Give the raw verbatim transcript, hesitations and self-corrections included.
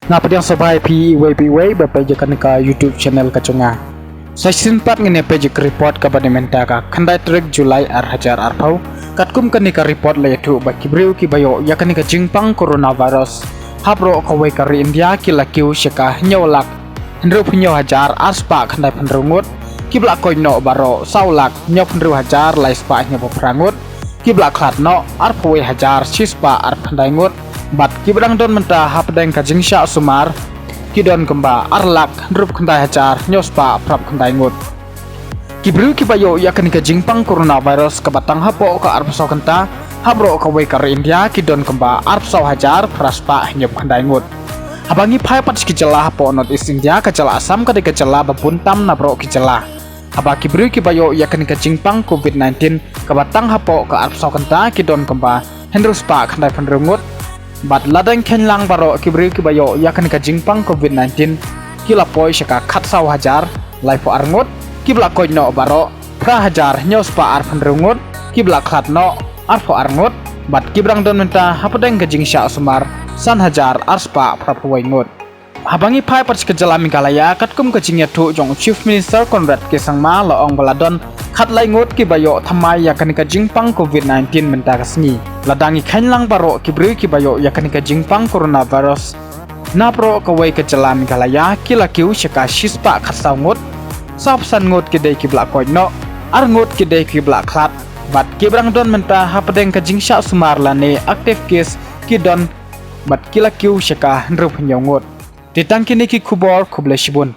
Nga pdiang sngewbha ïa phi iwei pa iwei ba peit ïa kane ka YouTube channel ka jong nga. Sa shisien pat ngin ïa peit ïa ka report kaba na mynta ka khyndai tarik July ar hajar arphew. Katkum kane ka report la ïathuh ba ki briew kiba ïoh ïa kane ka jingpang coronavirus ha baroh kawei ka ri India ki la kiew sha ka hynñiew lak hynriewphew hynñiew hajar ar spah khyndai phew hynriew ngut. Kiba la koit noh baroh saw lak hynñiewphew hynriew hajar lai spah hynñiewphew phra ngut. Kiba la khlad noh arphew wei hajar shi spah arphew khyndai ngut. Bad kiba dang don mynta hapdeng ka jingshah sumar ki don kumba ar lak hynriewphew khyndai hajar hynñiew spah phraphew khyndai ngut. Ki briew kiba ïoh ïa kane ka jingpang coronavirus kaba tang hapoh ka arphew saw kynta ha baroh kawei ka ri India ki don kumba arphew saw hajar phra spah hynñiewphew khyndai ngut. Haba ngi phai pat sha ki jylla hapoh North East India, ka jylla Assam ka dei ka jylla ba bun tam na baroh ki jylla. Haba ki briew kiba ïoh ïa kane ka jingpang covid nineteen kaba tang hapoh ka arphew saw kynta ki don kumba hynriew spah khyndai phew hynriew ngut. Bad lada ngi kheiñ lang baroh ki briew kiba ïoh ïa kane ka jingpang covid nineteen ki la poi sha ka khatsaw hajar laiphew ar ngut. Kiba la koit noh baroh phra hajar hynñiew spah arphew hynriew ngut. Kiba la khlad noh arphew ar ngut. Bad kiba dang don mynta hapdeng ka jingshah sumar san hajar ar spah phraphew wei ngut. Haba ngi phai pat sha ka jylla Meghalaya, katkum ka jingïathuh jong u Chief Minister Conrad K Sangma la ong ba la don khatlai ngut kiba ïoh thymmai ïa kane ka jingpang covid nineteen mynta ka sngi. Lada ngi kheiñ lang baroh ki briew kiba ïoh ïa kane ka jingpang coronavirus na baroh kawei ka jylla Meghalaya ki la kiew sha ka shi spah khatsaw ngut. Sawphew san ngut ki dei kiba la koit noh, ar ngut ki dei kiba la khlad. Bad kiba dang don mynta hapdeng ka jingshah sumar lane active case ki don bad ki la kiew sha ka hynriewphew hynñiew ngut. Te tang kine ki khubor, khublei shibun.